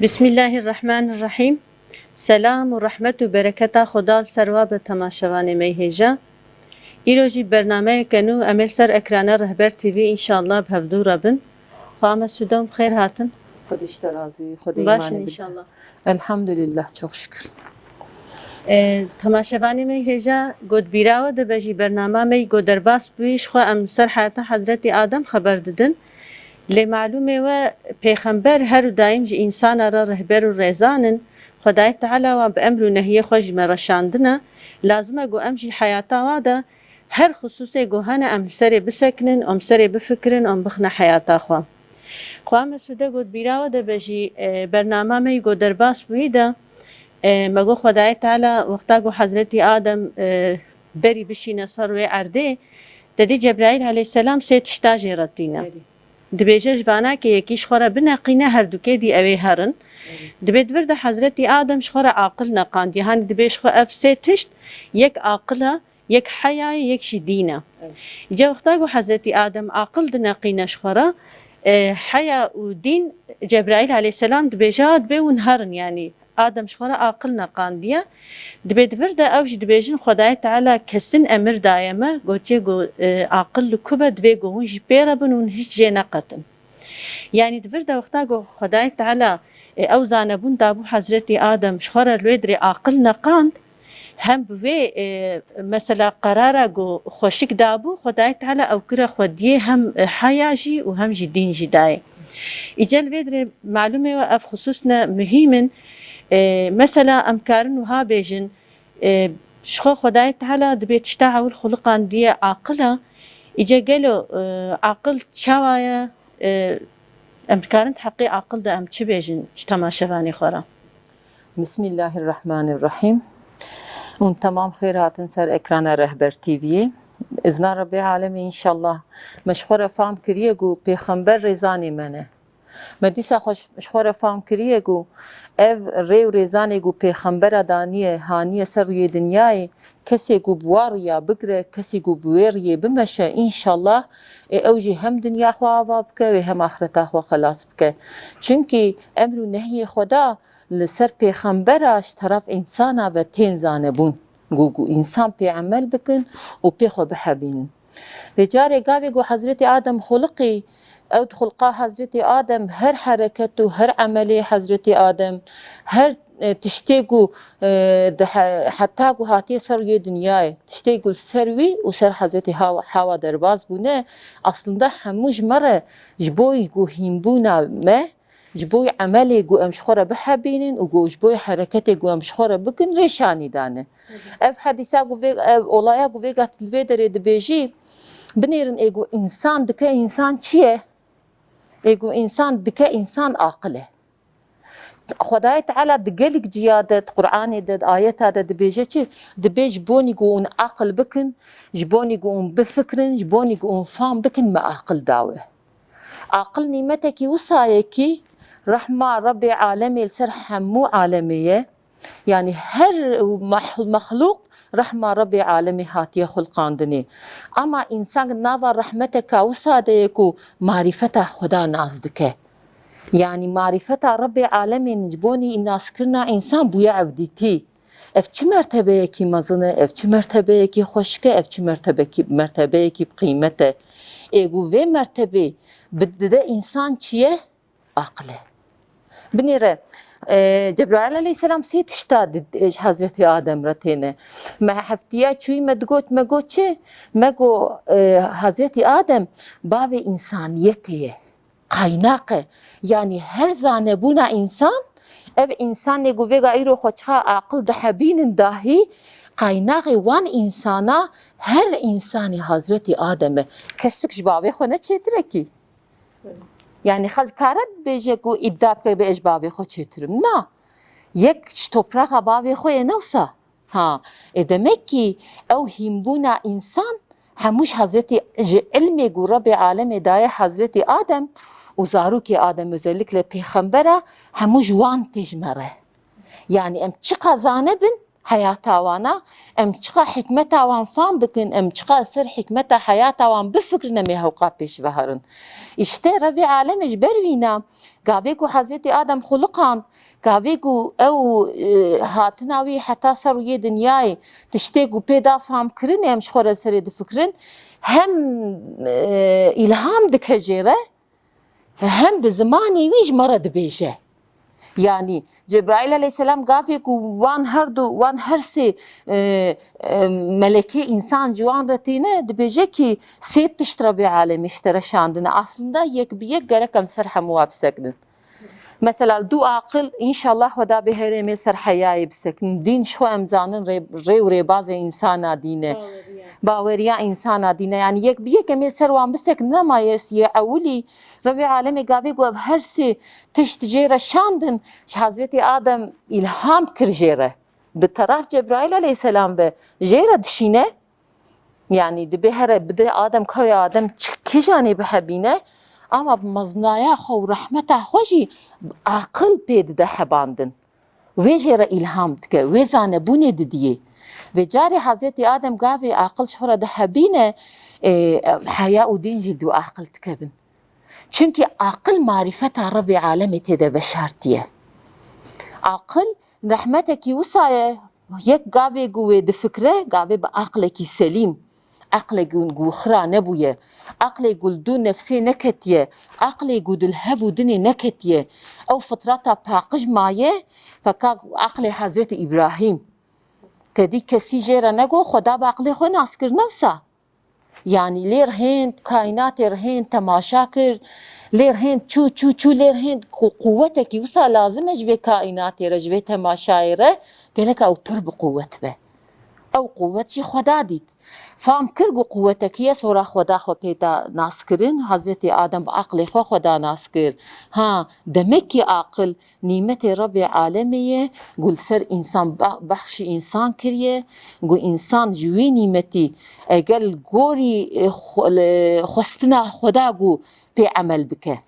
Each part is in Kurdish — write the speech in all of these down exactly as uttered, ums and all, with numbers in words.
Bismillahirrahmanirrahîm. Selam û rehmet û bereketa Xweda li ser we be temaşevanê me yê hêja. Îro jî bernameyeke nû em ê li ser ekrana Rehber T V înşallah bi hevdû re bin. Xwe Mesûde hûn bi xêr hatin. Xwedê ji te razî, Xwedê Baş in îmanê bide. Înşallah. Elhamdulillah, çok şükür. E, temaşevanê me yê hêja, got bîra we dibe jî bernama me yî got derbas bûyî, ji xwe em li ser heyata Hezretî Adem xeber didin. Lê malûmê we pêxember her û daîm ji însana re rehber û rêzan in. Xwedayê Teala wan bi emr û nehiyê xwe jî me reşandine. Lazim e ku em jî heyata wa de her xisûsê ku hene em li serê bisekinin, em serê bifikirin, em bixine heyata xwe. Xwe Mesûde got bîra we de be jî, e, bernama me yî got derbas bûyî de, e, me got Xwedayê Teala wexta ku Hezretî Adem, e, berî bişîne ser wê erdê, te dî Cebraîl aleyhisselam sê tişta jê re tîne. Berî. Dibêje ji vana ke yekî ji xwe re bineqîne, her dukê dî ew ê herin. Berî. Dibê di vir de Hezretî Adem ji xwe re aqil neqandiye. Hanî dibê ji xwe ev sê tişt, yek aqil e, yek heya ye, yek jî dîn e. Evet. Îca wexta ku Hezretî Adem aqil dineqîne ji xwe re, e, heya û dîn, Cebraîl aleyhisselam dibêje, ha, dibê hûn herin, yanî Adem ji xwe re aqil neqandiye. Dibê di vir de ew jî dibêjin, Xwedayê Teala kesin emir daye me, gotiye ku, e, aqil li ku be, divê ku hûn jî pê re bin, hûn hiç jê neqetin. Yanî di vir de wexta ku Xwedayê Teala, e, ew zanebûn dabû Hezretî Adem, ji xwe re li wê dirê aqil neqand, hem bi wê, e, mesela qerara ku xweşik dabû, Xwedayê Teala ew kire xwediyê hem, e, heya jî û hem jî dîn jî dayê. Îca li vê dirê malûmê we ev xisûs ne muhîm in. E, mesela em karin wiha bêjin, e, ji xwe Xwedayê Teala dibê tişta ewil xuliqandiye aqil e. Îca gelo, e, aqil çawa ye? E, em dikarin di heqê aqil de em çi bêjin ji temaşevanê xwe re? Bismillahirrahmanirrahîm. Hûn temam xêr hatin ser ekrana Rehber T V'yê. Izna Rebbê Alemê înşallah me ji xwe re fam kiriye ku pêxember rêzanê me ne. Me dîsa xwe ji, ji xwe re fam kiriye ku ev rê û rêzanê ku pêxembera daniye, haniye ser rûyê dinyayê, kesê ku bi wa riya bigire, kesê ku bi wê riyê bimeşe, înşallah, ê ew jî hem dinya xwe ava bike, wê hem axireta xwe xelas bike. Çimkî emr û nehiyê Xweda li ser pêxembera ji teraf însana ve tên zanebûn. Ku, ku însan pê emel bikin û pê xwe bihebînin. Vê carê gavê ku Hezretî Adem xuliqî, ew di xulqa Hezretî Adem her hereket û her emelê Hezretî Adem, her, e, tiştê ku, e, di he-, heta ku hatiye ser rûyê dinyayê, tiştê ku li ser wî û ser Hezretî Hawa, Hawa derbas bûne, aslında hemû ji me re ji bo ku hînbûna me, ji bo emelê ku em ji xwe re bihebînin û ku ji bo hereketê ku em ji xwe re bikin, rê şanî dane. Ev hedîsa ku vê, ev olaya ku vêga tu li vê derê dibêjî, binêrin ê ku însan dike însan çi ye? Ê ku însan dike însan aqil e. Xwedayê Teala di gelek ciya de, di Qur'anê de, di ayeta de dibêje çi? Dibê ji bonî ku hûn aqil bikin, ji bonî ku hûn bifikirin, ji bonî ku hûn fam bikin, me aqil dawe. Aqil nîmetekî wisa ye kî rehma Rebbê alemê li ser hemû alemê ye. Yanî her meh-, mexlûq rehma Rebbê alemê hatiye xulqandinê. Ama însan nava rehmeteka wisa de ye ku marîfeta Xweda nas dike. Yanî marîfeta Rebbê alemê ji bonî naskirina însan bûye evdîtî. Ev çi mertebeyekî mezin e, ev çi mertebeyekî xweşik e, ev çi mertebekî, mertebeyekî bi qîmet e. Ê ku vê mertebê bi dide însan çi ye? Aqil e. Binêre, e, Cebraîl aleyhisselam sê tişta di, e, ji Hezretî Adem re têne. Me heftiya çûyî me digot, me got çi? Me got, e, Hezretî Adem bavê însaniyetê ye. Qaynak e. Yanî her zanebûna însan, ev însanê ku vêga îro xwe çiqa aqil dihebînin dahî, qaynaxê wan însana her însanê Hezretî Adem e. Kesik ji bavê xwe ne çêtir e kî. Yanî xelk kare bibêje ku îdia bike bê ez ji bavê xwe çêtir im. Na. Yek ji topraxa bavê xwe ye ne wisa. Ha, e, demek ki ew hînbûna însan hemû ji Hezretî, ji ilmê ku Rebbê alemê daye Hezretî Adem û zarokê Adem, özellikle pêxembera, hemû ji wan tê ji me re. Yanî em çiqa zanebin, heyata wana, em çiqa hikmeta wan fam bikin, em çiqa ser hikmeta heyata wan bifikirin, em ê hewqa pêş ve herin. Îşte Rebî Alemê ji ber wîna gavê ku Hezretî Adem xuliqand, gavê ku ew, e, hatina wî heta ser rûyê dinyayê tiştê ku pê da famkirinê em ji xwe re serê difikirin, hem, e, îlham dike jê re, hem bi zimanê wî ji me re dibêje. Yanî Cebraîl aleyhisselam gavê ku wan her du, wan her sê, e, e, melekê însan ji wan re têne, dibêje kî sê tişt Rebê Alemê ji te re şandine. Aslında yek bi yek gerek em ser hemû wa bisekinin. Mesela du aqil, înşallah Xweda bê herêmê ser heyayê bisekinin. Dîn ji xwe em zanin rê, rê û rêbazê însana dîn e. Baweriya. Baweriya însana dîn e. Yanî yek bi yek em ê ser wan bisekinin, ama yê ewilî Rebê Alemê gavê ku ev her sê tişt jê re şandin, ji Hezretî Adem îlham kir jê re. Bi teraf Cebraîl aleyhisselam ve jê re dişîne. Yanî dibê here bide Adem, kawê Adem çi kîjanê bihebîne, ama bi meznaya xwe û rehmeta xwe jî aqil pê dide hebandin. Wê jê re îlham dike, wê zanebûnê didiyê. Vê carê Hezretî Adem gavê aqil ji xwe re dihebîne, e, heya û dîn jî li dû aqil dikevin. Çunkî aqil marîfeta Rebê Alemê tê de veşartiye. Aqil rehmetekî wisa ye, yek gavê ku wê difikire, gavê bi aqlekî selîm, aqlê ku, ku xira nebûye, aqlê ku li dû nefsê neketiye, aqlê ku di li hev û dinê neketiye, ew fitrata paqij maye, feka aqlê Hezretî Îbrahîm. Te dî kesî jê re negot, Xweda bi aqlê xwe nas kir, ne wisa? Yanî lê rihênd, kaînatê rihênd, temaşa kir, lê rihênd çû, çû, çû, lê rihênd ku quwetekî wisa lazim e ji vê kaînatê re, ji vê temaşayê re, gelek ew pir bi quwet be. Ew quwet jî Xweda dît. Fam kir ku quwetekî ye, sora Xweda xwe pê da nas kirin, Hezretî Adem bi aqlê xwe Xweda nas kir. Ha, demek ki aqil nîmetê Rebê Alemê ye, ku li ser însan be-, bexşî însan kiriye, ku însan ji wî nîmetî eger li gorî, e, xwe-, li xwestina Xweda ku pê emel bike.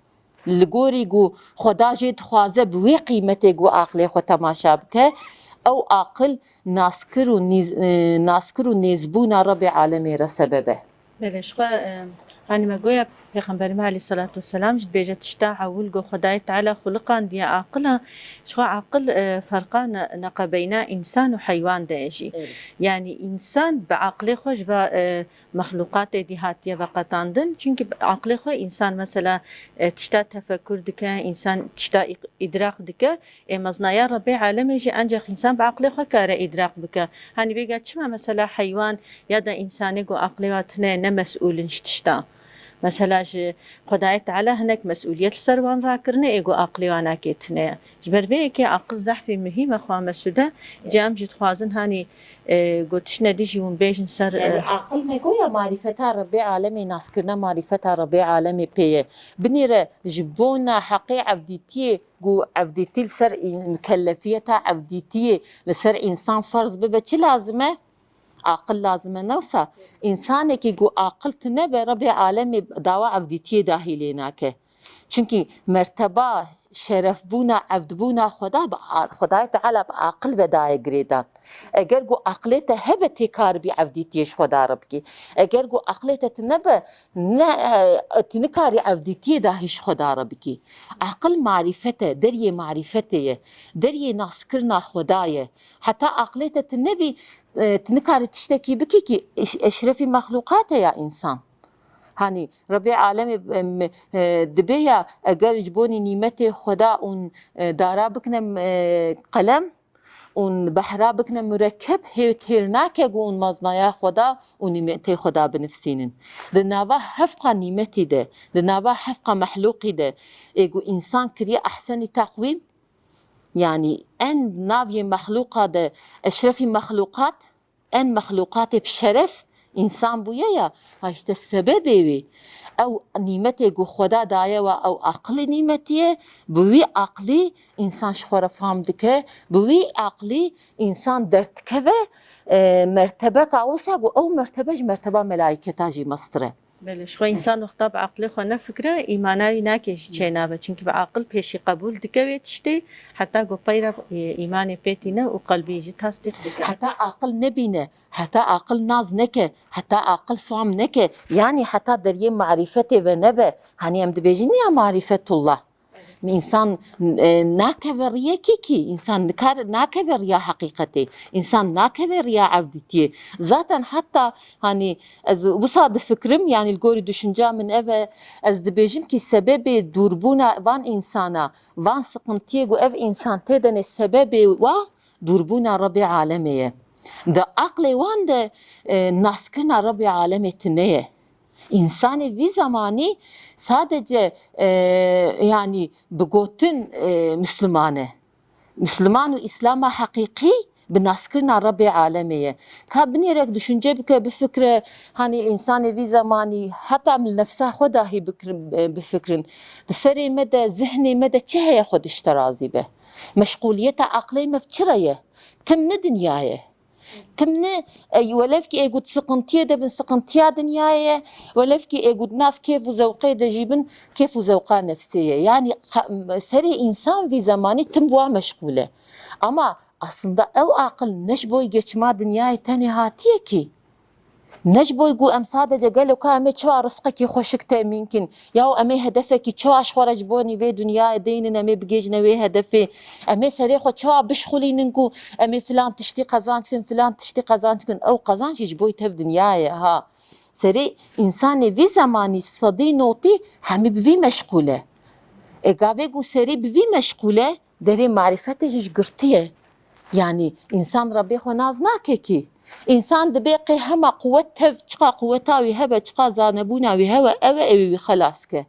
Li gorî ku Xweda jê dixwaze bi wê qîmetê ku aqilê xwe temaşa bike, ew aqil naskir û nîz-, e, naskir û nêzbûna Rebê Alemê re sebeb e. Belê, ji xwe, e, hanî me goya Pêxemberê me aleyhisselatu vesselam jî dibêje, tişta ewil ku Xwedayê Teala xuliqandiye aqil e, ji xwe aqil, e, ferqa ne-, neqebeyna însan û heywan de ye jî. Evet. Yanî însan bi aqilê xwe ji va, e, mexlûqatê dî hatiye veqetandin. Çunkî bi aqilê xwe însan mesela, e, tişta tefekur dike, însan tişta îq-, îdraq dike. Ê meznaya Rebê Alemê jî encex însan bi aqilê xwe kare îdraq bike. Hanî bêga çima mesela heywan ya da însanê ku aqilê wa tune ne mesûl in ji tişta? Mesela ji Xwedayê Teala hinek mesûliyet li ser wan rakirine, ê ku aqilê wan nakê tune ye. Ji ber vê yekê aqil zehfî muhîm e, xwa Mesûde, cî em jî dixwazin hanî, e, gotişine dî jî hûn bêjin ser, Yanî e, aqil me goya marîfeta Rebê Alemê, naskirina marîfeta Rebê Alemê pê ye. Binêre ji bona heqê evdîtiyê, ku evdîtî li ser în-, mikelefiyeta evdîtiyê li ser însan ferz bibe, çi lazim e? Aqil lazim e, ne wisa? Însanekî ku aqil tune be, Rebê Alemê dawa evdîtiyê dahî lê nake. Çunkî merteba şerefbûna, evdbûna Xweda bi a-, Xwedayê Teala bi aqil ve daye girêdan. Eger ku aqilê te hebe, tê karibî evdîtiyê ji Xweda re bikî. Eger ku aqilê te tune be, ne, e, tu nikarî evdîtiyê dahî ji Xweda re bikî. Aqil marîfet e, deriyê marîfetê ye, deriyê naskirina Xweda ye. Heta aqilê te tu nebî, e, tu nikarî tiştekî bikî kî eş-, eşrefî mexlûqat e ya însan. Hanî Rebê Alemê, em, e, dibê ya eger ji bonî nîmetê Xweda ûn, e, dara bikine, e, qelem ûn behra bikine murekkeb, hê têr nake ku ûn maznaya Xweda û nîmetê Xweda binivsînin. Di nava hevqa nîmetî de, di nava hevqa mexlûqî de, ê ku însan kiriye ehsenî teqwîm, yanî en navê mexlûqa de, eşrefî mexlûqat, en mexlûqatê bi şeref însan bûye ya, ha işte sebebê wê. Ew nîmetê ku Xweda daye we, ew aqilê nîmetî ye, bi wî aqilî însan ji xwe re fam dike, bi wî aqilî însan derdikeve, e, mertebeka wisa ku ew mertebe ji merteba melaîketa jî mestir e. Belê, ji xwe însan wexta bi aqilê xwe nefikire, îmana wî nake jî çênabe. Çimkî bi aqil pêşî qebûl dike wê tiştê, heta ku peyre, e, îmanê pê tîne û qelbê jî tasdîq dike. Heta aqil nebîne, heta aqil nas neke, heta aqil fam neke, yanî heta deriyê marîfetê ve nebe. Hanî em dibêjin ya marîfetullah. Însan, e, nakeve riya kekî, însan nikar, nakeve riya heqîqetê, însan nakeve riya evdîtiyê. Zaten heta, hanî, ez wisa difikirim, yanî li gorî düşünca min ev e, ez dibêjim kî sebebê dûrbûna van însana, van siqintiyê ku ev însan tê de ne, sebebê wa dûrbûna Rebê alemê ye. Di aqlê wan de, e, naskirina Rebê alemê tune ye. Însanê vî zemanî sadece, e, yanî bi gotin, e, Misliman e. Misliman û Îslama heqîqî bi naskirina Rebê alemê ye. Ka binêrek düşünce bike, bifikre, hanî însanê vî zemanî heta min nefsa xwe dahî bikir-, e, bifikrin. Di serê me de, zihnê me de çi heye xwe dişte razî be? Meşxuliyeta aqlê me çi re ye? Tim ne dinya ye. Tim ne, e, welevkî ê got siqintiyê de bin, siqintiya dinyayê ye, welevkî ê got nav kêf û zewqê de jî bin, kêf û zewqa nefsê ye. Yanî qa-, serê însan vî zemanî tim wa meşgûl e. Ama aslında ew aqil ne ji bo geçima dinyayê tenê hatiye kî. Ne ji bo ku em sadece gelo ka em ê çawa rizqekî xweşik temîn kin, ya em ê hedefekî çawa ji xwe re ji bo nîvê dinyayê deynin, em ê bigihîjine wê hedefê, em ê serê xwe çawa bişxulînin ku em ê filan tiştî qezanc kin, filan tiştî qezanc kin. Ew qezanc jî ji bo tev dinyayê ha. Serê însanê vî zemanî sedî notî hemî bi vî meşgûl e. Ê gavê ku serê bi vî meşgûl e, derê marîfetê jî ji girtî ye. Yanî însan Rebê xwe nas nake kî. Însan dibê qê hema quwet tev, çiqa quweta wî hebe, çiqa zanebûna wî hebe, ew e ewê wî xelas ke.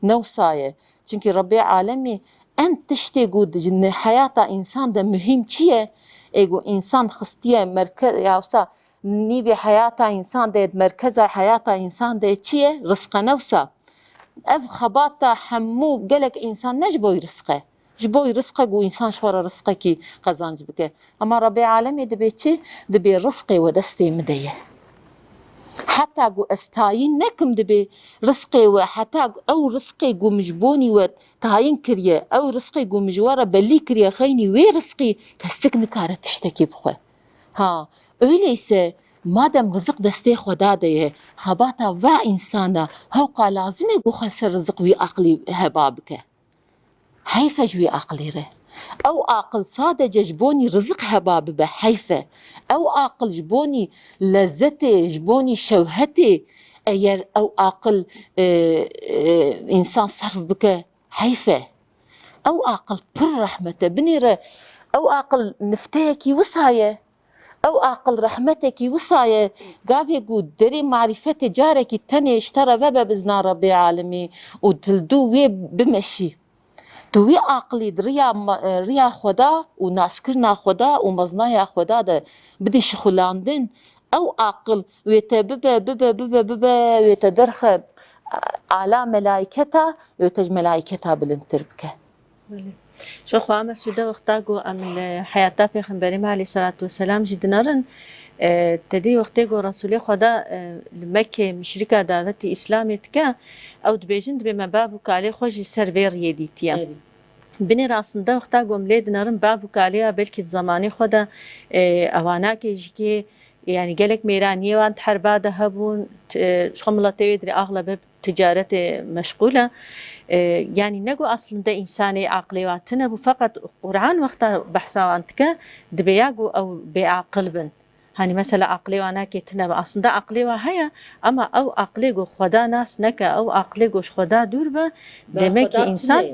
Ne wisa ye. Çimkî Rebê alemê en tiştê ku di heyata însan de muhîm çi ye? Ê ku însan xistiye merke-, ya wisa nîvê heyata însan de, merkeza heyata însan de çi ye? Rizq e, ne wisa? Ev xebata hemû gelek însan ne ji bo rizq e. Ji bo rizq e ku însan ji xwe re rizqekî qezanc bike. Ema Rebê alemê dibê çi? Dibê rizqê we destê min de ye. Heta ku ez tayîn nekim, dibê rizqê we, heta ku ew rizqê ku min ji bonî we tayîn kiriye, ew rizqê ku min ji we re belî kiriye, xeynî wê rizqî kesik nikare tiştekî bixwe. Ha, öyleyse madem riziq destê Xweda de ye, xebata va însana hewqa lazim e ku xwe ser riziq wî aqlî heba bike. Heyf e ji wî aqilî re. Ew aqil sadece ji bonî riziq heba bibe, heyf e. Ew aqil ji bonî lezzetê, ji bonî şewhetê, eger ew aqil, e, e, însan serf bike, heyf e. Ew aqil pir rehmet e. Binêre ew aqil nifteyekî wisa ye. Ew aqil rehmetekî wisa ye, gavê ku derê marîfetê carekî tenê ji te re vebe bi zina Rebê alemî û tu li dû wê bimeşî. Tu wî aqilî di riya ma-, riya Xweda û naskirina Xweda û mezinaya Xweda de bidî şixulandin, ew aqil wê te bibe, bibe, bibe, bibe, wê te derxe ala melayketa, wê te ji melayketa bilindtir bike. Belê. Ji xwe Mesûde, wexta ku em li heyata Pêxemberê me aleyhisselatu vesselam jî dinerin, e, te dî wextê ku Resûlê Xweda, e, li Mekkê muşrika davetî Îslamê dike, ew dibêjin, dibê me bav û kalê xwe jî ser vê riyê dîtiye. Erê. Binêre aslında wexta ku em lê dinerin bav û kalê ya belkî di zemanê xwe de, e, ewanakê jî kê, yanî gelek mêraniyê wan di herba de hebûn, t-, e, ji xwe miletê wê dirê axlebe ticaretê meşgûl e. E, yanî ne ku aslında însanê aqilê wa tune bû, feqet Quran wexta behsa wan dike, dibê ya ku ew bêaqil bin. Hanî mesela aqilê wa nake tune be. Aslında aqilê wa heye, ama ew aqilê ku Xweda nas neke, ew aqilê ku ji Xweda dûr be, demek ki însan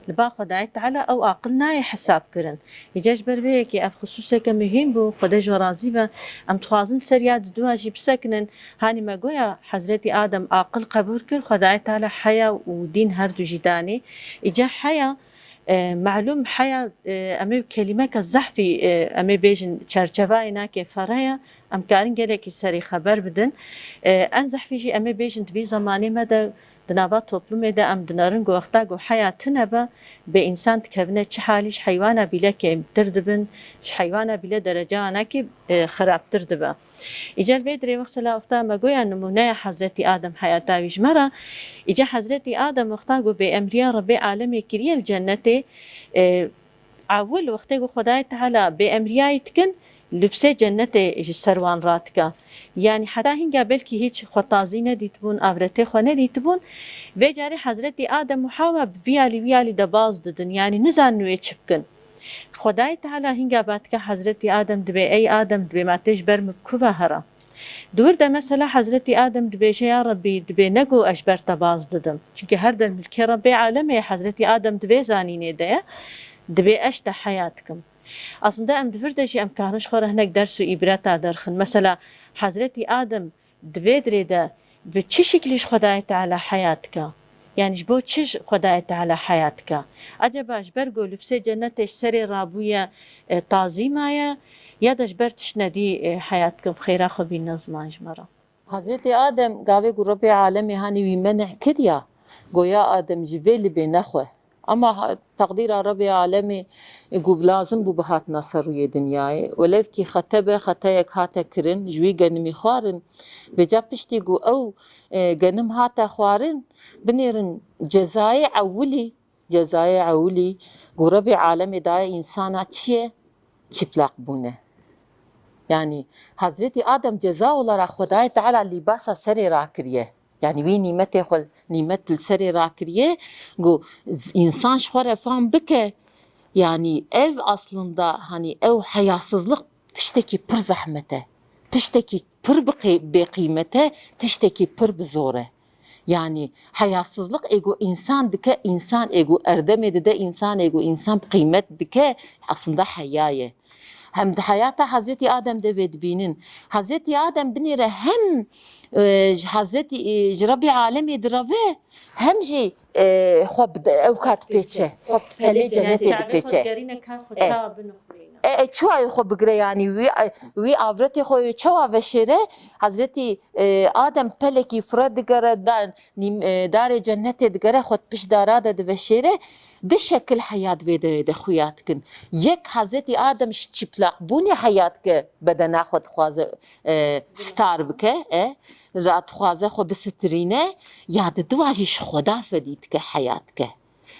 li ba Xwedayê Teala ew aqil nayê hesab kirin. Îca ji ber vê yekê ev xisûseke muhîm bû, Xwedê ji we razî be. Em dixwazin ser ya diduwa jî bisekinin. Hanî me goya Hezretî Adem aqil qebûl kir, Xwedayê Teala heya û dîn her du jî danê. Îca heya, e, melûm heya, e, em ê kelîmeke zehfî, e, em ê bêjin çerçevayê nake, fere ye. Em karin gelekî serê xeber bidin. E, en zehfî jî em ê bêjin di vî zemanê me de Di nava toplumê de em dinerin ku wexta ku heya tune be, bê însan dikevine çi halî, ji heywana bîle kêmtir dibin, ji heywana bîle dereceya anakî, e, xirabtir dibe. Îca li vê dirê wexta la wexta me goya nimûneya Hezretî Adem heyata wî ji me re. Îca Hezretî Adem wexta ku bêemriya Rebbê alemê kiriye li cennetê, e, Ewil wextê ku Xwedayê Teala bêemriyayî dikin, lubsê cennetê ji ser wan radike. Yanî heta hînga belkî hîç xwe tazî nedîtibûn, avretê xwe nedîtibûn. Vê carê Hezretî Adem û Hawa bi vî alî wî alî de baz didin. Yanî nizanin wê çi bikin. Xwedayê Teala hînga ba dike Hezretî Adem dibê, ey Adem, dibê ma tê ji ber min bi ku ve here? Di wir de mesela Hezretî Adem dibêje, ya Rebbî, dibê ne ku ez ji ber te baz didim. Çimkî her dem milkê Rebbê alemê ye, Hezretî Adem di vê zanînê de ye, dibê ez ji te heya dikim. Aslında em di vir de jî em karin ji xwe re hinek ders û îbreta derxin. Mesela Hezretî Adem di vê dirê de bi çi şiklî ji Xwedayê Teala heya dike? Yanî ji bo çi ji Xwedayê Teala heya dike? Acaba ji ber ku lubsê cennetê ji serê rabûye, e, tazî maye, ya da ji ber tişt nedî, e, heya dikin? Xêra xwe bîne ziman ji me re. Hezretê Adem gavê ku Rebbê alemê hanî wî meneh kiriya, goya Adem ji vê libê nexwe. Ama ha-, teqdîra Rebbê alemê, e, ku lazim bû bihatina ser rûyê dinyayê. Welevkî xete be, xeteyek hate kirin, ji wî genimî xwarin. Vêca piştî ku ew, e, genim hate xwarin, binêrin cezayê ewilî, cezayê ewilî ku Rebbê alemê daye însana çi ye? Çîplaqbûn e. Yanî Hezretî Adem ceza olarak Xwedayê Teala lîbasa serê rakiriye. Yanî wî nîmetê xwe, nîmet li serê rakiriye, ku însan ji xwe re fam bike, yanî ev aslında, hanî ew heyasizlik tiştekî pir zehmet e. Tiştekî pir bi qê-, bêqîmet e, tiştekî pir bi zor e. Yanî heyasizlik ê ku însan dike, însan ê ku erdemê dide, însan ê ku însan bi qîmet dike, aslında heya ye. Hem di heyata Hezretî Adem de vê dibînin. Hezretî Adem binêre hem, e, ji Hezretî, e, ji Rebbê alemê direve, hem jî, e, xwe bi de-, ew ka dipêçe, xwe bi pelê cennetê dipêçe. E, e, e, çawa xwe bigire, yanî wî, e, wî avretê xwe wê çawa veşêre? Hezretî, e, Adem pelekî fire digere, da, nîm-, e, darê cennetê digere, xwe di pişt dara de diveşêre. Du şekil heya di vê derê de xuya dikin. Yek Hezretî Adem ji çîplaqbûnê heya dike, bedena xwe dixwaze, e, star bike, e, ra dixwaze xwe bisitirîne, ya di dua jî ji Xweda fedî dike, heya dike.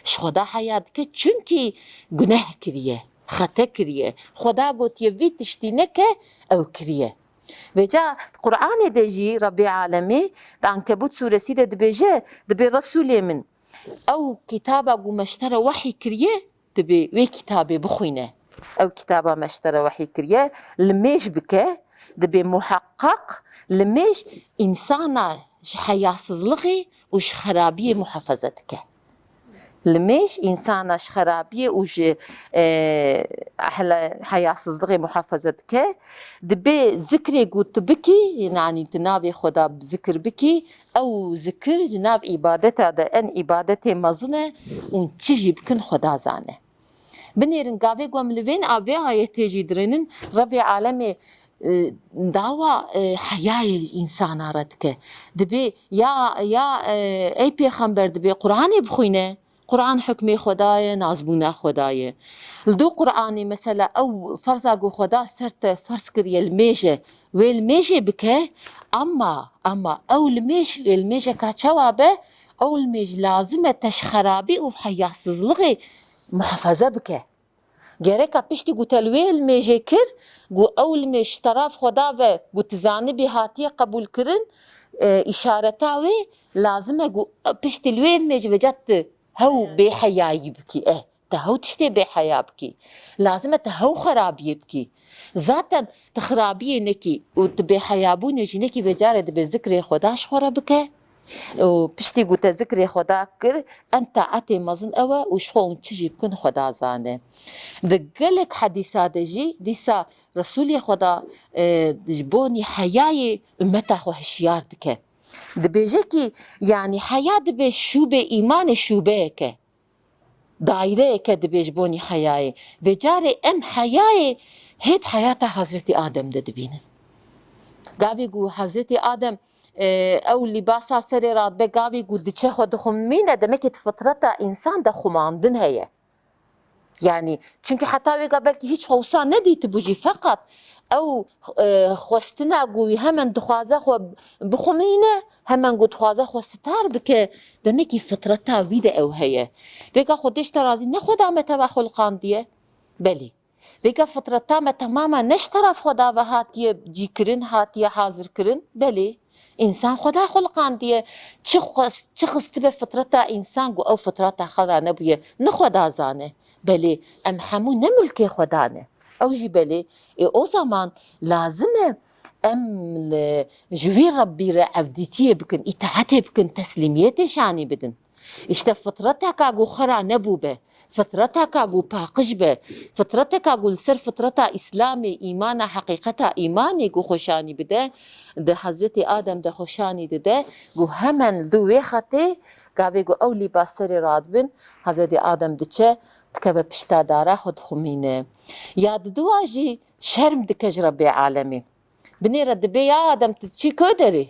Ji Xweda heya dike, çunkî guneh kiriye, xete kiriye. Xweda gotiye, vî tiştî neke, ew kiriye. Vêca Qur'anê de jî Rebbê alemê di Ankebût sûresî de dibêje, dibê Resûlê min, ew kitaba ku me ji te re wehî kiriye, dibê wê kitabê bixwîne. Ew kitaba me ji te re wehî kiriye, limêj bike, dibê muheqqeq limêj însana ji heyasizlixê û ji xerabiyê muhafeze dike. Limêj însana ji xerabiyê û ji, e, ehle heyasizlixê muhafeze dike. Dibê zikrê ku tu bikî, yanî tu navê Xweda zikir bikî, ew zikir ji nav îbadeta de en îbadetê mezin e û çi jî bikin Xweda zane. Binêrin gavê ku em li vên a vê ayetê jî dirênin, Rebbê alemê, e, dawa, e, heyayê însana re dike. Dibê ya, ya, e, ey pêxember, dibê Qur'anê bixwîne. Qur'an hukmê Xweda ye, nazbûna Xweda ye. Li dû Qur'anê mesela ew ferza ku Xweda ser te ferz kiriye limêj e, wê limêjê bike, ama, ama ew limêj, wê limêjeka çawa be? Ew limêj lazim e te ji xerabî û heyasizlixê muhafaza bike. Gereka piştî ku te li wê limêjê kir, ku ew limêj ji teraf Xweda ve ku tu zanibî hatiye qebûlkirin, e, îşareta wê lazim e ku piştî li wê limêjê veca tu hew bêheyayî bikî. E, te hew tiştê bêheya bikî. Lazim e tu hew xerabiyê bikî. Zaten tu xerabiyê nekî û tu bêheyabûnê jî nekî, vê carê dibê zikrê Xweda ji xwe re bike. Û piştî ku te zikrê Xweda kir, en taetê mezin ew e û ji xwe hûn çi jî bikin Xweda zane. Di gelek hedîsa de jî dîsa Resûlê Xweda, e, ji bonî heyayê ummeta xwe hişyar dike. Dibêje kî, yanî heya dibê şûbê îmanê şûbeyek e. Daîreyeke dibê ji bonî heyayê. Vê carê em heyayê hêt heyata Hezretî Adem de dibînin. Gavê ku Hezretî Adem E, ew lîbasa serê radibe gavê ku diçe xwe dixumîne, demekî di fitreta însan de xumandin heye. Yanî, çunkî heta wêga belkî hîç xwe wisa nedîtibû jî, feqet ew, e, xwestina ku wî hemen dixwaze xwe bixumîne, hemen ku dixwaze xwe sitar bike, demekî fitreta wî de ew heye. Vêga Xwedê ji te razî ne Xweda me teva xulqandiye? Belê. Vêga fitreta me temama ne ji teref Xweda ve hatiye cîkirin, hatiye hazirkirin? Belê. Însan Xweda xulqandiye. Çi xwest, çi xistibe fitreta însan ku ew fitreta xwe ra nebûye, ne Xweda zane. Belê, em hemû ne milkê Xweda ne. Ew jî belê. Ê, o zaman lazim e em li, ji wî Rebbî re evdîtiyê bikin, îtaetê bikin, teslîmiyetê şanî bidin. Îşte fitreteka ku xira nebûbe, fitreteka ku paqij be, fitreteka ku li ser fitreta Îslamê, îmana, heqîqeta îmanê ku xwe şanî bide, di Hezretî Adem de xwe şanî dide, ku hemen li dû wê xetê, gavê ku ew lîbas serê radibin, Hezretî Adem diçe, dikeve pişta dara xwe dixumîne. Ya diduwa jî şerm dike ji Rebbê Alemê. Binêre dibê ya Adem, tu diçî kö derê?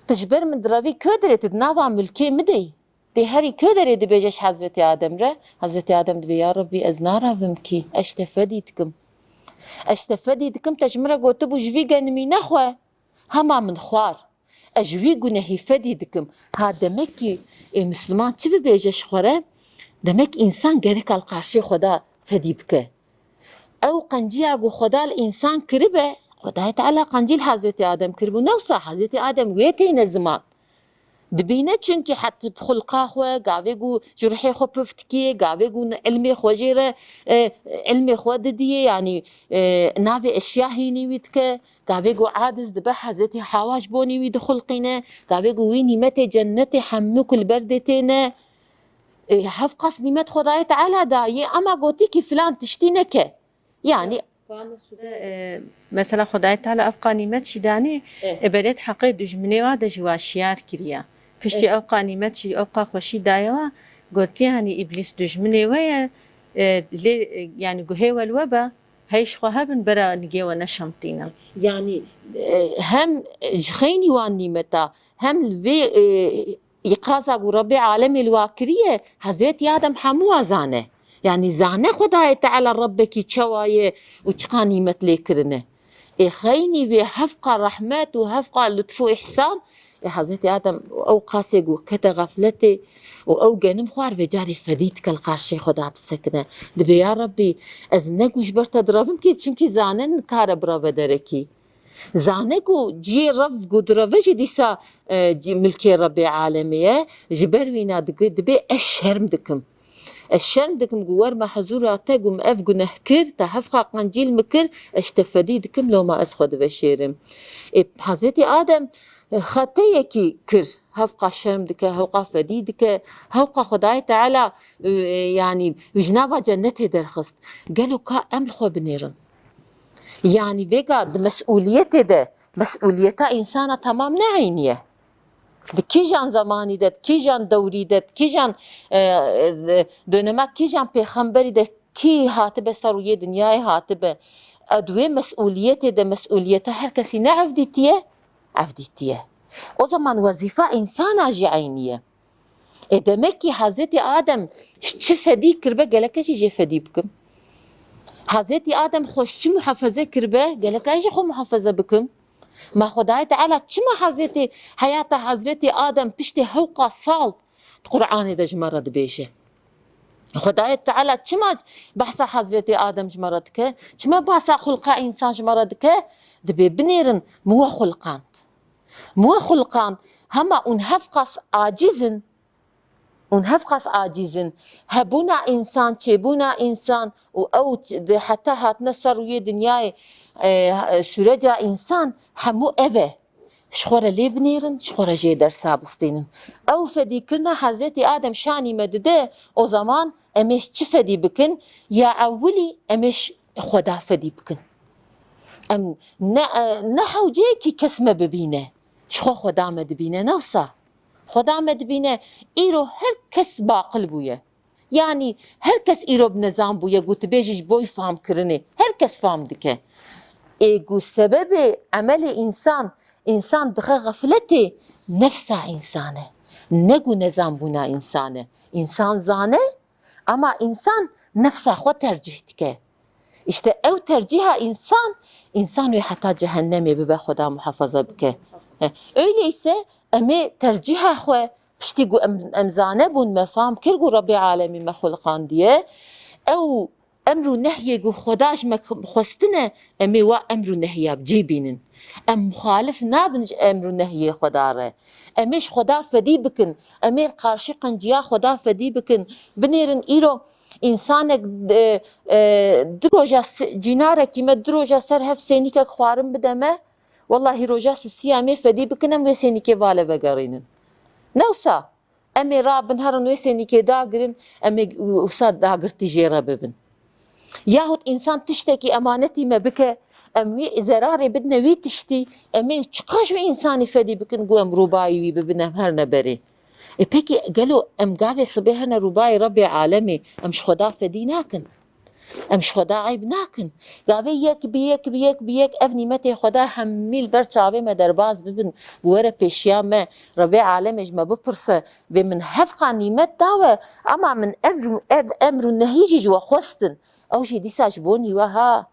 Tu ji ber min direvî kö derê, tu di nava milkê min de yî. Tê herî kö derê dibêje ji Hezretî Adem re. Hezretî Adem dibê, ya Rebbî, ez narevim kî, ez ji te fedî dikim. Ez ji te fedî dikim, te ji min re gotibû ji vî genimî nexwe. Hema min xwar. Ez ji wî gunehî fedî dikim. Ha, demek kî, ê, Misliman çi bibêje ji xwe re? Demek însan gereka li qarşê Xweda fedî bike. Ew qenciya ku Xweda li însan kiribe, Xwedayê Teala qencî li Hezretî Adem kiribû. Ne wisa Hezretî Adem wê têne ziman. Dibîne, çunkî het bi xulqa xwe, gavê ku ji ruhê xwe pif dikê, gavê ku ilmê xwe jê re, e, ilmê xwe didiyê, yanî, e, navê eşya hînî wî dike, gavê ku aciz dibe, Hezretî Hawa ji bonî wî dixulqîne, gavê ku wî nîmetê cennetê hemû ku li ber dê têne. E, hevqas nîmet Xwedayê Teala dayê, ema gotî kî filan tiştî neke. Yanî, Ka Mesude, e, mesela Xwedayê Teala ev qanîmet jî danê, Eh. e, belê di heqê dijminê wa de jî wa şiyar kiriye. Piştî Eh. ew qanîmet jî, ew qa xweşî daye wa, gotiye, hanî Îblîs dijminê we ye, e, lê, e, yanî guhê we li we be, hey ji xwe hebin, bera nigê we neşemtîne. Yanî, e, hem ji xeynî wan nîmeta, hem li vê, e, îqaza ku Rebbê alemê li wa kiriye, Hezretî Adem hemû wa zane. Yanî zane Xwedayê Teala Rebbekî çawa ye û çiqa nîmet lê kirine. Ê xeynî vê hevqa rehmet û hevqa lutf û îhsan, ê Hezretî Adem ew qasê ku kete xefletê û ew genim xwar vê carê fedî dike li qarşê Xweda bisekine. Dibê, ya Rebbî, ez ne ku ji ber te direvim kî, çunkî zane nikare bireve derekî. Zane ku cihê rev ku direve jî dîsa, e, cî-, milkê Rebbê alemê ye, ji ber wîna digi-, dibê ez şerm dikim. Ez şerm dikim ku werme hezûra te, ku min ev guneh kir, te hevqa qencîl min kir, ez ji te fedî dikim, loma ez xwe diveşêrim. Ê, Hezretî Adem, e, xeteyekî kir, hevqa şerm dike, hevqa fedî dike, hevqa Xwedayê Teala, e, yanî ji nava cennetê derxist. Gelo ka em li xwe binêrin? Yanî vêga di mesûliyetê de, mesûliyeta însana temam ne eynî ye. Di kîjan zemanî de, di kîjan dewrî de, di kîjan, e, e, dönema kîjan pêxemberî de kî hatibe ser rûyê dinyayê hatibe, e, di wê mesûliyetê de mesûliyeta her kesî ne ev dîtiye, ev dîtiye. O zaman wezîfa însana jî eynî ye. Ê, demek ki Hazretî Adem ji çi fedî kiribe, gelek ez jî jê fedî bikim? Hazretî Adem xwe ji çi muhafeze kiribe, gelek ez jî xwe muhafeze bikim? Ma Xwedayê Teala çima Hazretî, heyata Hazretî Adem piştî hewqa sal di Qur'anê de ji me re dibêje? Xwedayê Teala çima behsa Hazretî Adem ji me re dike? Çima behsa xulqa însan ji me re dike? Dibê binêrin, min we xulqand. Min we xulqand, hema hûn hevqas aciz in, hûn hevqas aciz in. Hebûna însan, çêbûna însan û ew ç-, di heta hatine ser rûyê dinyayê, e, e, süreca însan hemû ev e. Ji xwe re lê binêrin, ji xwe re jê dersa bistînin. Ew fedîkirina Hezretî Adem şanî me dide, o zaman em ê ji çi fedî bikin? Ya ewilî em ê ji Xweda fedî bikin. Em ne, e, ne hewceyekî kes me bibîne. Ji xwe Xweda me dibîne, ne wisa? Xweda me dibîne, îro her kes baqil bûye. Yanî her kes îro bi nizam bûye, gotibêjî ji bo fam kirinê. Her kes fam dike. Ê ku sebebê emelê însan, Însan dixe xefletê nefsa însan e. Ne ku nezanbûna însan e. Însan zane, ama însan nefsa xwe tercîh dike. Îşte ew tercîha însan, însan wê heta cehennemê bibe, Xweda muhafaza bike. He. Öyleyse em ê tercîha xwe piştî ku em, em zane bûn, me fam kir ku Rebbê Alemî me xuliqandiye, ew emr û nehyê ku Xweda ji me xwestine, em ê wa emr û nehya bi cî bînin. Em muxalif nabin ji emr û nehyê Xweda re. Em ê ji Xweda fedî bikin. Em ê qarşî qenciya Xweda fedî bikin. Binêrin îro însanek, e, e, du roja si-, cînarekî me du roja ser hev sênîkek xwarin bide me. Wellahî roja sisiya em ê fedî bikin, em wê sênîkê vale vegerînin. Ne wisa? Em ê rabin herin wê sênîkê dagirin, em ê wisa dagirtî jê re bibin. Yahut însan tiştekî emanetî me bike, em wî zerarê bidine wî tiştî, em ê çiqas ji wî însanî fedî bikin ku em rûbayî wî bibin, em herine berê. E pekî gelo em gavê sibê herine rûbayê Rebbê Alemê, em ji Xweda fedî nakin? Em ji Xweda eyb nakin? Gavê yek bi yek bi yek bi yek ev nîmetê Xweda hemî li ber çavê me derbas bibin, ku were pêşiya me, Rebbê Alemê ji me bipirse, bê min hevqa nîmet dawe, ama min ev, ev emr û nehî jî ji we xwestin. Ew jî dîsa ji bonî we ha.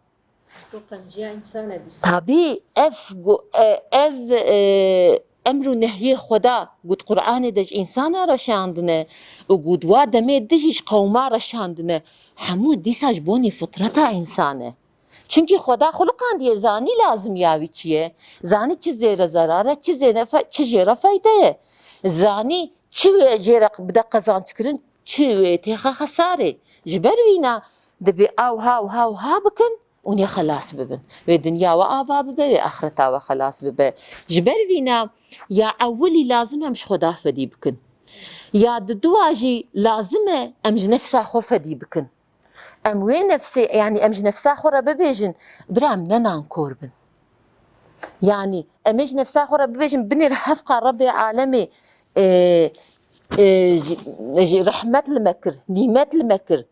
Tu qenciya însan e dîsa. Tabî, ev gu-, e, ev, e, emr û nehyê Xweda ku di Qur'anê de ji însana re şandine û ku di wa demê de jî ji qewma re şandine, hemû dîsa ji bonî fitreta însan e. Çunkî Xweda xuliqandiye, zanî lazimiya wî çi ye, zanî çi zêre zerar e, çi zêre fe-, çi jê re feyde ye. Zanî çi wê jê re bide qezançkirin, çi wê têxe xesarê. Ji ber wîna dibê ew ha û ha û ha bikin, û nê xelas bibin. Wê dinya we ava bibe, wê axireta we xelas bibe. Ji ber vîna ya ewilî lazim em ji Xweda fedî bikin. Ya diduwa jî lazim e em ji nefsa xwe fedî bikin. Em wê nefsê, yanî em ji nefsa xwe re bibêjin, bira em ne nankor bin. Yanî em ê ji nefsa xwe re bibêjin, binêr hevqa Rebbê Alemê, e, e, ji, ji rehmet li me kir, nîmet li me kir.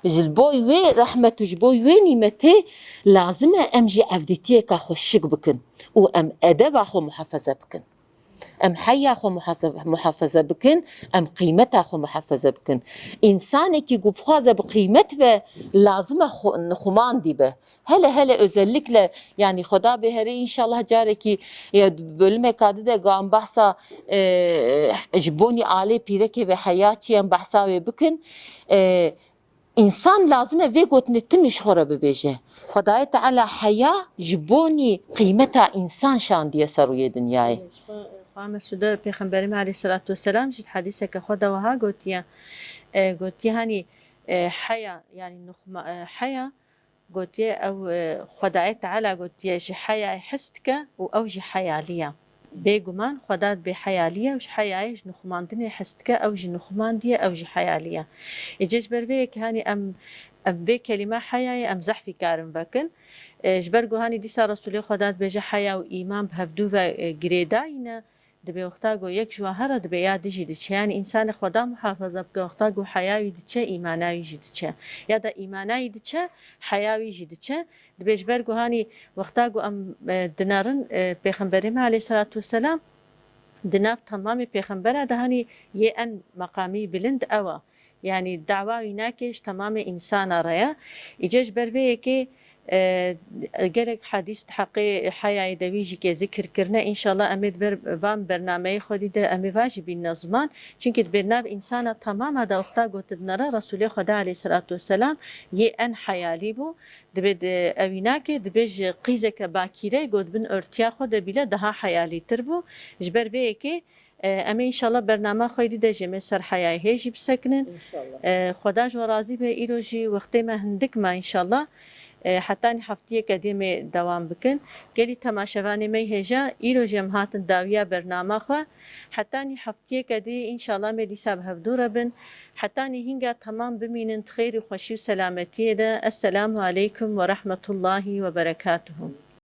Ji bo wê rehmet û ji bo wê nîmetê lazim e em jî evdîtiyeka xwe şik bikin û em edeba xwe muhafaza bikin. Em heya xwe muhase-, muhafaza bikin, em qîmeta xwe muhafaza bikin. Însanekî ku bixwaze bi qîmet be, lazim e xwe, nixumandî be. Hele hele özellikle, yanî Xweda bê herê, înşallah carekî ya bölümeka di de em behsa, e, ji bonî alê pîrekê ve heya çi em behsa wê bikin. E, Însan lazim e vê gotinê timî ji xwe re bibêje. Xwedayê Teala heya ji bonî qîmeta însan şandiye ser rûyê dinyayê. Xwe, xwe Mesûde Pêxemberê me aleyhisselatu vesselam jî di hedîseke xwe de wiha gotiye. E, gotiye, hanî, e, heya, yanî nuxma-, e, heya, gotiye ew, e, Xwedayê Teala gotiye, ji heyayê hez dike û ew jî heyalî ye. Bêguman Xweda bêheyalî ye û ji heyayê ji nixumandinê hez dike, ew jî nixumandî ye, ew jî heyalî ye. Êcê ji ber vê yekê hanî em, em vê kelîma heyayê em zehfî karin vekin. E, ji ber ku hanî dîsa Resûlê Xweda dibêje heya û îman bi hevdû ve, e, girêdayî ne, dibê wexta ku yek ji wan here dibê ya dijî diçe. Yanî însanê Xweda muhafaza bike, wexta ku heya wî diçe, îmana wî jî diçe. Ya da îmana wî diçe, heya wî jî diçe. Dibê ji ber ku hanî wexta ku em, e, dinerin, e, Pêxemberê me aleyhisselatu vesselam di nav temamê pêxembera de hanî yê en meqamî bilind ew e. Yanî dawa wî nake ji temamê însana re ye. Îce ji ber vê yekê, e, gelek hedîs di heqê heyayê de wî jî ke zikir kirine. Înşallah em ê di ber van bernameyê xwedî de em ê va jî bînine ziman. Çunkî di ber nav însana temama de wexta gotibnere Resûlê Xweda aleyhisselatu vesselam yê en heyalî bû. Dibê di, ewî nake, dibê ji qîzeke bakîre got bin ortiya xwe de bîle daha heyalîtir bû. Ji ber vê yekê, e, em ê înşallah bernama xwe dî de jê me ser heyayê hê jî bisekinin. Înşallah. E, Xweda ji we razî be, îro jî wextê me hindik ma înşallah. E, hetanî heftiyeke dê me dewam bikin. Gelî temaşevanê me hêja, îro jî em hatin dawiya bernama xwe. Hetanî heftiyeke dê înşallah me dîsa bi hevdû re bin. Hetanî hînga temam bimînin di xêr û xweşî û selametiyê de. Esselamu aleykum ve rahmetullahi ve berekatuhu.